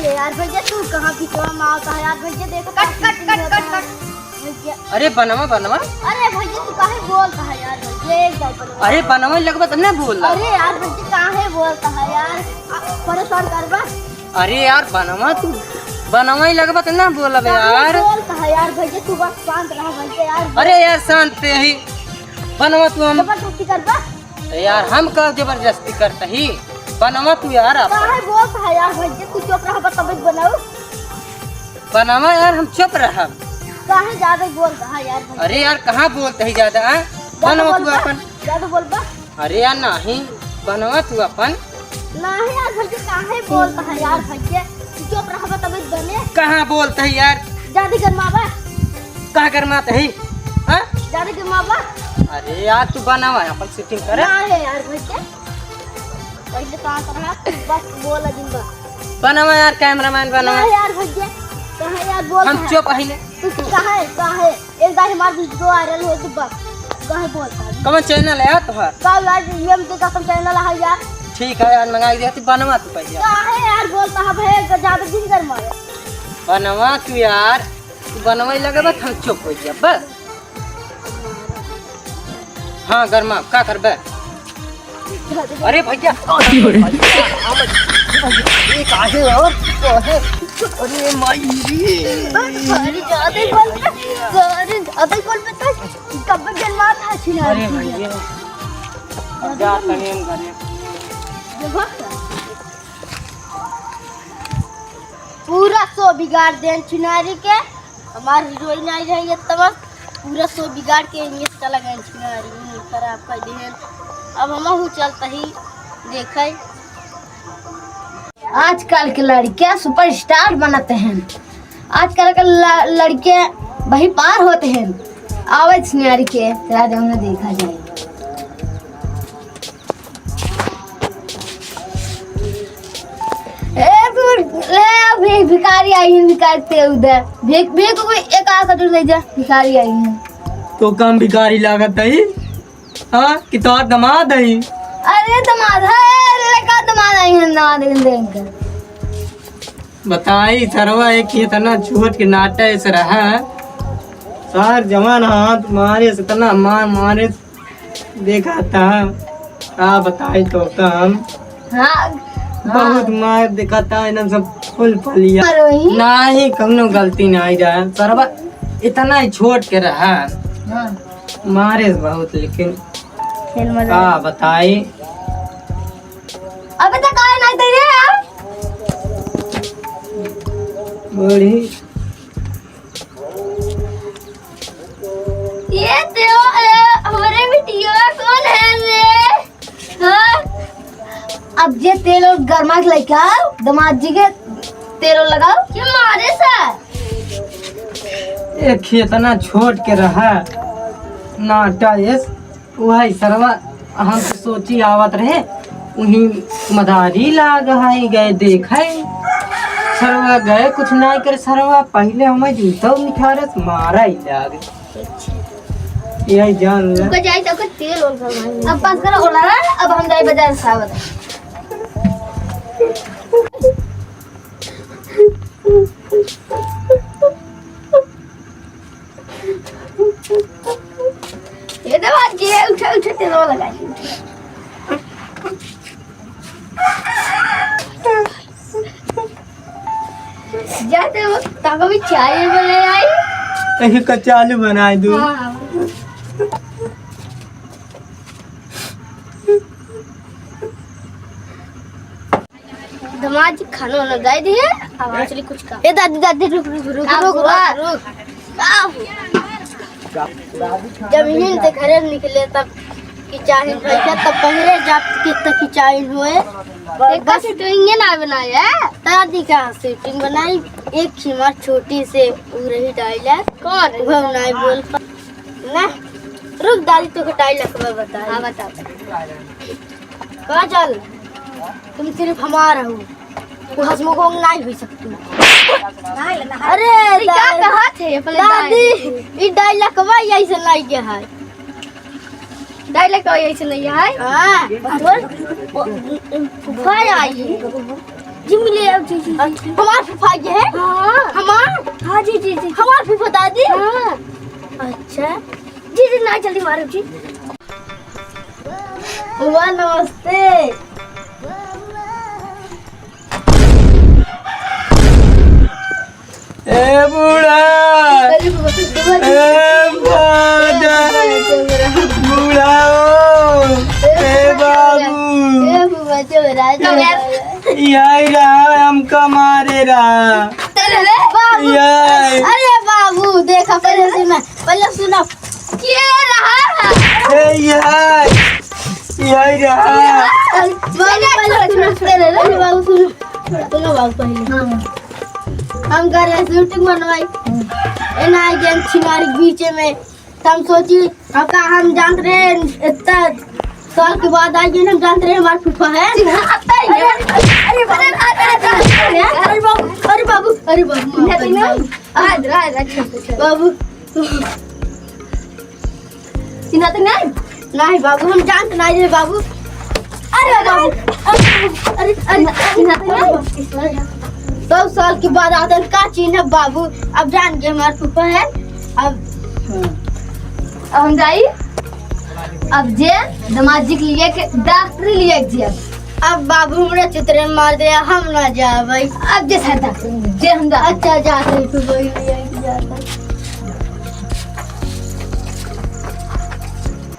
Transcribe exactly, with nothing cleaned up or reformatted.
यार भैया, तू कहाँ बीचवा में आवता है यार भैया, देखो कट, कट, कट, कट, कट। भैया। अरे बनवा, बनवा। अरे भैया, तू काहे बोलता है यार भैया, एक बार बनवा। अरे बनवा लगबा तब ना बोल। अरे यार भैया, काहे बोलता है यार, आ, परेशान करबा। अरे यार बनवा, तू बनवा ही लगबा तब ना बोलब काहे यार। बोलता है यार भैया, तू बस शांत रहा भैया यार। अरे यार शांत ते ही बनवा तू हम जबरदस्ती करबा। ए यार, हम का जबरदस्ती करत ही? बनवा तू यार आप। काहे बोलत है यार भैया, तू चुप रह, तब बनाऊ। बनवा यार, हम चुप रहब। काहे ज्यादा बोलत है यार भैया? अरे यार, कहाँ बोलत ही ज्यादा, हाँ? ज्यादा बनवा तू बोलबा? अपन। ज्यादा बोलबा? अरे यार, नहीं, बनवा तू अपन। नहीं यार भैया, काहे बोलत है यार भैया? तू चुप रहबा तब बने। कहाँ बोलत ही यार? ज्यादा गरमाबा। कहाँ गरमात ही? हाँ? ज्यादा गरमाबा। अरे यार, तू बनवा, अपन shooting कर। ना है यार भैया। पहले कहाँ करना? बस बोला दिन बा। बनवा यार, cameraman बनवा। ना यार भैया, कहाँ यार बोल हम रहा है? चुप पहले। तू कहाँ है? कहाँ है? एक दाई हमार video viral हो तो बस। कहाँ बोलता है? कौन channel है यार तुम्हार? का यार, ये हम देखा तुम channel है यार। ठीक है यार, मंगा दिया तू, बनवा तू पहले। कहाँ है यार बोलता है भैया, ज्यादा दिन कर मारे। बनवा तू यार, तू बनवा ही लगे बस, हम चुप हो गया बस। हाँ, गरमा, का करबे? अरे भैया, अरे भैया, ये काहे और काहे? अरे माई रे। अरे ज्यादा ही बोल रहा, अरे ज्यादा ही बोल रहा, कब तक जलवा था छिना अरे रही है। भैया, अब जा तनी हम घरे। देखो, पूरा show बिगाड़ देन छिनारी के। हमार हीरोइन आई रही है तब पूरा show बिगाड़ के इन्हें चला गए छिनारी, खराब कर दिए। अब हम हूँ चलता ही देखे। आजकल के लड़के superstar बनते हैं, आजकल के ल-, लड़के वही पार होते हैं। आवे छिनारी के राजा उन्हें देखा जाए। ए, तू ले आ, भी-, भिखारी आई है, भिखारी ते उधर। भीख, भीख कोई एक आध कटोरी ले जा, भिखारी आई है। तो कम भिखारी लागत है, हाँ? कि तोर दमाद है? अरे दमाद है, लड़का दमाद आई है, दमाद है, दमाद है। बताई सरवा, एक इतना छोट के नाटे से रहा, सार जवान हाथ मारे से इतना मार मारे। देखा था, का बताई तो, तो हम हाँ। बहुत मार देखा था, इन्हन सब फूल फलिया। पर वही। नाही, कौनो गलती नाही रहा। सरवा इतना ही छोट के रहा। हाँ। मारे बहुत, लेकिन खेल मजा का आया। बताई। अबे तो काहे नाही दे रहे यार? बड़ी ये तो, ए, हमरे बिटिया कौन है रे? हाँ? अब जे तेल और गरमा के लेके आओ, दामाद जी के तेल और लगाओ। ये मारे सा। एक ही इतना छोट के रहा, नाटा ये वही सरवा हम तो सोची आवत रहे, उही मदारी लाग है, गए देखे। सरवा गए कुछ नाई करे, सरवा पहिले हमें जूता निखारस मारा ही लाग। यही जान ले। तुमको जाए तो तेल और भरवाएंगे। अब बंद करो बोला ना, अब हम जाए बाजार से आवत। ये तो बात ये उठा, उठा, तेल वाला गाड़ी उठा। जाते हो, ताको भी चाय बने आई। कहीं का चालू बनाए दो। हाँ। दामाद जी खाना वाना दे दिए, अब हम चली कुछ काम। ए दादी, दादी, रुक, रुक, रुक, का रुक, हुआ? रुक, रुक। का हुआ? जब हिन से घरे निकले तब किचाइन भैया, तब बहरे जात के तब किचाइन होए। एक बस shooting ना बनाए है। दादी का shooting बनाई, एक खिमा छोटी से उ रही dialogue। कौन? वो नहीं बोल पा-, ना, रुक दादी, तुमको dialogue मैं बता। हाँ, बताओ। काजल, तुम सिर्फ हमारा हो, तू हंसमुख नहीं हो सकती। अरे ये क्या दा-, कहा थे अपने दादी, दादी? ये dialogue कब ऐसे नहीं गया है? Dialogue कब ऐसे नहीं है? हाँ, बोल। फूफा आई। जी, मिले आओ, जी, जी, जी। अच्छा। हमार फूफा ये है? हाँ। हमार? हाँ, जी, जी, जी। हमार फूफा दादी? हाँ। अच्छा। जी, जी, ना जल्दी मारो, जी। फूफा, नमस्ते। ए बूढ़ा। अरे बाबा, बाबा, ए बाबा। बूढ़ा हो। ए बाबू। ए बाबा, चोरा, चोरा। यही रहा, हमका मारे रहा। अरे बाबू। यही। अरे बाबू, देखा, पहले सुना, पहले सुना। के रहा? ए, यही। यही रहा। बाबू, पहले सुना, पहले, अरे बाबू, सुनो। सुनो बाबू, पहले। हाँ। हम कर रहे shooting बनवाई। ए ना, ये छिनारी बीचे में। तो हम सोची, अब का हम जानत रहे, इतना साल के बाद आई, हम जानत रहे, हमार फूफा है। अरे, अरे, अरे, अरे बाबू, अरे बाबू, अरे बाबू, माफ कर दो। आज, आज, अच्छा, अच्छा। बाबू। चिन्हाते नहीं? नहीं बाबू, हम जानत नहीं रहे बाबू। अरे बाबू, अरे, अरे, अरे, चिन्हाते नहीं? सौ साल के बाद आते हैं, का चिन्ह बाबू? अब जान गए हमार फूफा है। अब अब हम जाई, अब जे दमाद जी के लिए के डॉक्टरी लिए के जिया। अब बाबू हमरा चितरे मार दे, हम ना जाबै। अब जे सर डॉक्टर, जे हम जा। अच्छा, जा, तू बोल लिया कि जाता।